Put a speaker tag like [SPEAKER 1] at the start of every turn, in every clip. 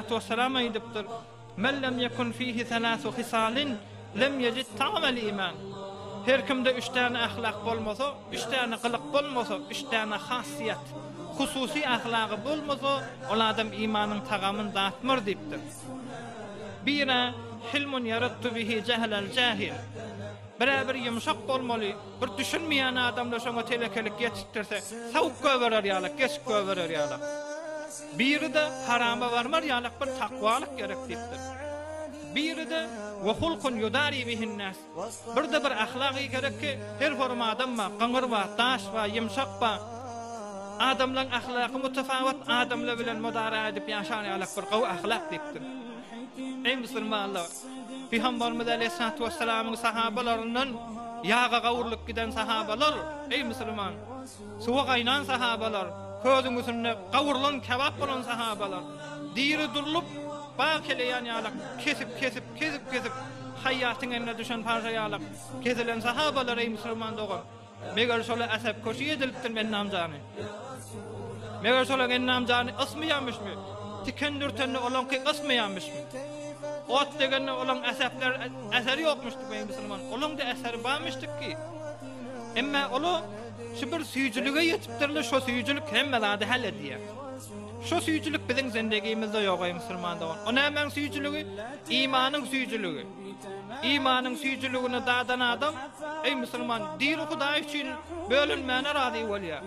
[SPEAKER 1] aleýhissalatu wessalam aýdypdyr, Men lem ýekun fihi selasu hisalin, lem ýejid ta'mel iman. Her kimde üç däne ahlak bolmasa, üç däne gylyk bolmasa, üç däne hasyýet, hususy ahlagy bolmasa, ol adam imanyň tagamyny datmar diýipdir. Birä, Hilmun ýaruddu bihi jehlel jahil. Birä bir ýumşak bolmaly, bir düşünmeýän adamlar şoňa telekelik ýetişdirse, sowuk göberer ýalak, geçip göberer ýalak. Biri-de harama barmar ýalak bir takwalyk gerek diýipdir. Biri-de we hulkun ýudari bihin-nas. Bir-de bir ahlagy gerek ki, her forma adam bar, gyňyr bar, daş bar, ýumşak bar. Adamlaň ahlaky mutafawat, adamlar bilen mudara edip ýaşar ýalak bir gowy ahlak diýipdir. Eý musulmanlar! Pygamberimiz aleýhissalatu wessalamyň sahabalaryndan ýaga gawrulyp giden sahabalar, eý musulman! Suwa gaýnan sahabalar, közüň üstünde gawrulan kebap bolan sahabalar, diri durlup, bag keleýän ýalak kesip-kesip, kesip-kesip, haýýatyň eline düşen parça ýalak kesilen sahabalar, eý musulman dogan! Meger şola äsep köşi edilipdirmi ennam jany? Meger şolaň ennam jany ysmaýarmyşmy? Tiken dürtende olaňky ysmaýarmyşmy? Ot degende olaň äsepler äseri ýokmuşdyk eý musulman. Olaň-da äseri barmyşdyk ki. Emme ola şu bir süýjülige ýetipdirler, şo süýjülik hemme zady hal edýär. Şo süýjülik biziň zendegimizde ýok eý musulman dogan. O nämäň süýjüligi? Imanyň süýjüligi. Imanyň süýjüligini dadan adam, eý musulman, diri Hudaý üçin bölünmäne razy bolýar.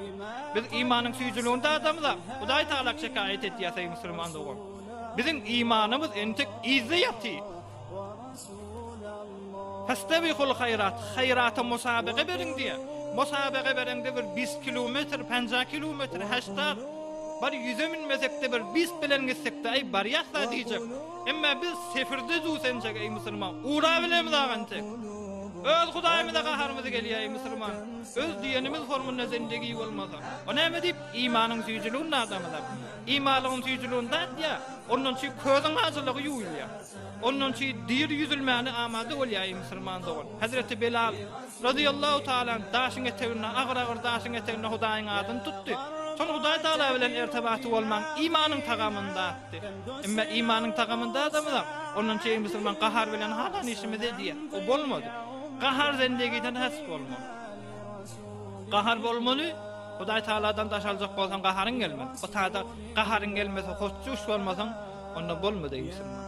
[SPEAKER 1] Biz imanyň süýjüligini dadamyzak, Hudaý Tagala şekaýat etýär, eý musulman dogan. Biziň imanymyz entek yzda ýatyr. Festebikul haýrat, haýrata musabaga beriň diýýär. Musabaga bereňde bir bis kilometr, penja kilometr, heştat, bar ýüze münmesekde bir bis bilen gitsekde, aý barýas-da diýjek. Emma biz sefirde dusenjek eý musulman, ura bilemizak entek. Öz Hudaýymyza gaharymyz gelýär eý musulman. Öz diýenimiz formunda zendegi bolmasa. O näme diýip, imanyň süýjüligini dadamyzak. Imalygyň süýjüligini dadýar, ondan çüý közüň ajylygy ýuwulýar. Ondan çüý diri ýüzülmäne amada bolýar eý musulman dogan. Hezreti Belal, Razyýallahu taala anh, daşyň eteginde, agyr-agyr daşyň eteginde Hudaýyň adyny tutdy. Şol Hudaý Taala bilen ertebaty bolmaň imanyň tagamyny datdy. Emma imanyň tagamyny dadamyzak, ondan çeýe musulman gahar bilen halan işimizi edýär. O bolmady. Gahar zendegiden has bolmaly. Gahar bolmaly, Hudaý Taaladan daş aljak bolsaň gaharyň gelmez. O tada gaharyň gelmese hoşjuş bolmasaň, onda bolmady eý musulman.